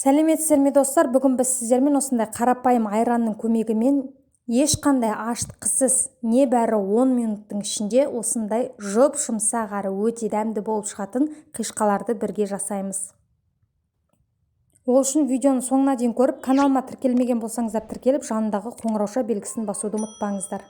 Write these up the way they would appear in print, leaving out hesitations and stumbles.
Сәлеметсіздер ме, достар? Бүгін біз сіздермен осындай қарапайым айранның көмегімен ешқандай ашытқысыз, небәрі 10 минуттың ішінде осындай жұп-жұмсақ әрі өте дәмді болып шығатын қишқаларды бірге жасаймыз. Ол үшін видеоны соңына дейін көріп, каналыма тіркелмеген болсаңыздар тіркеліп, жанындағы қоңырауша белгісін басуды ұмытпаңыздар.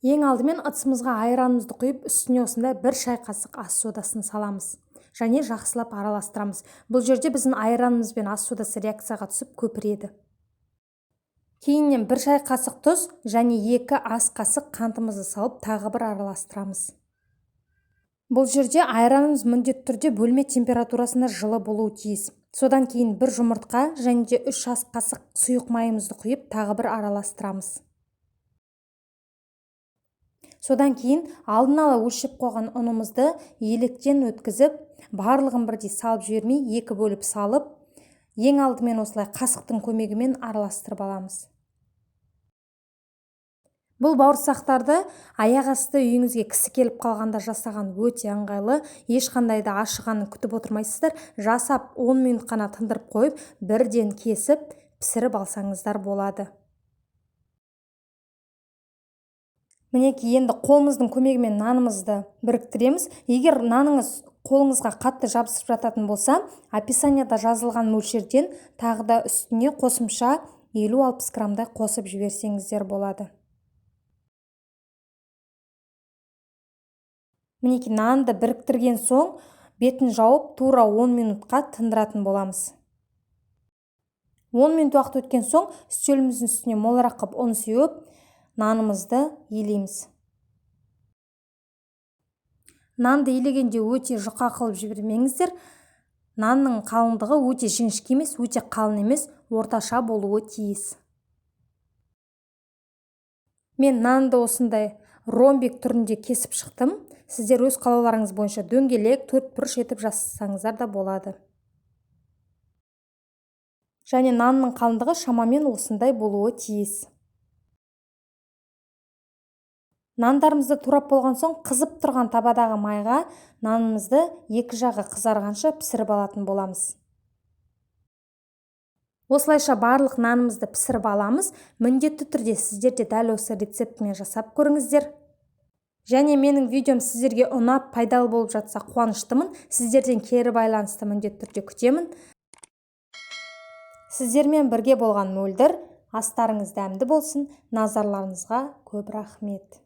Ең алдымен ыдысымызға айранымызды құйып, үстіне осындай бір шай қасық ас содасын саламыз және жақсылап араластырамыз. Бұл жерде біздің айранымыз бен ас содасы реакцияға түсіп көпіреді. Кейіннен бір шай қасық тұз және 2 ас қасық қантымызды салып, тағы бір араластырамыз. Бұл жерде айранымыз міндетті түрде бөлме температурасында жылы болуы тиіс. Содан кейін бір жұмыртқа және де 3 ас қасық сұйық майымызды құйып, тағы бір араластырамыз. Содан кейін алдын ала өлшеп қойған ұнымызды електен өткізіп, барлығын бірдей салып жібермей, екі бөліп салып, ең алдымен осылай қасықтың көмегімен араластырып аламыз. Бұл бауырсақтарды аяқ асты үйіңізге кісі келіп қалғанда жасаған өте ыңғайлы. Ешқандай да ашығанын күтіп отырмайсыздар. Жасап 10 минут қана тындырып қойып, бірден кесіп, пісіріп алсаңыздар болады. Мінекей, енді қолымыздың көмегімен нанымызды біріктіреміз. Егер наныңыз қолыңызға қатты жабысып жататын болса, описанияда жазылған мөлшерден тағы да үстіне қосымша 50-60 граммдай қосып жіберсеңіздер болады. Мінекей, нанды біріктірген соң бетін жауып, тура 10 минутқа тындыратын боламыз. 10 минут уақыт өткен соң үстеліміздің үстіне молырақ қып ұн сеуіп, нанымызды елейміз. Нанды елегенде өте жұқа қылып жібермеңіздер. Нанның қалыңдығы өте жіңішке емес, өте қалың емес, орташа болуы тиіс. Мен нанды осындай ромбик түрінде кесіп шықтым. Сіздер өз қалауларыңыз бойынша дөңгелек, төрт бұрыш етіп жасасаңыздар да болады. Және нанның қалыңдығы шамамен осындай болуы тиіс. Нандарымызды турап болған соң, қызып тұрған табадағы майға нанымызды екі жағы қызарғанша пісіріп алатын боламыз. Осылайша барлық нанымызды пісіріп аламыз. Міндетті түрде сіздер де дәл осы рецептімен жасап көріңіздер. Және менің видеом сіздерге ұнап, пайдалы болып жатса қуаныштымын. Сіздерден кері байланысты міндетті түрде күтемін. Сіздермен бірге болған Мөлдір. Астарыңыз дәмді болсын. Назарларыңызға көп рахмет.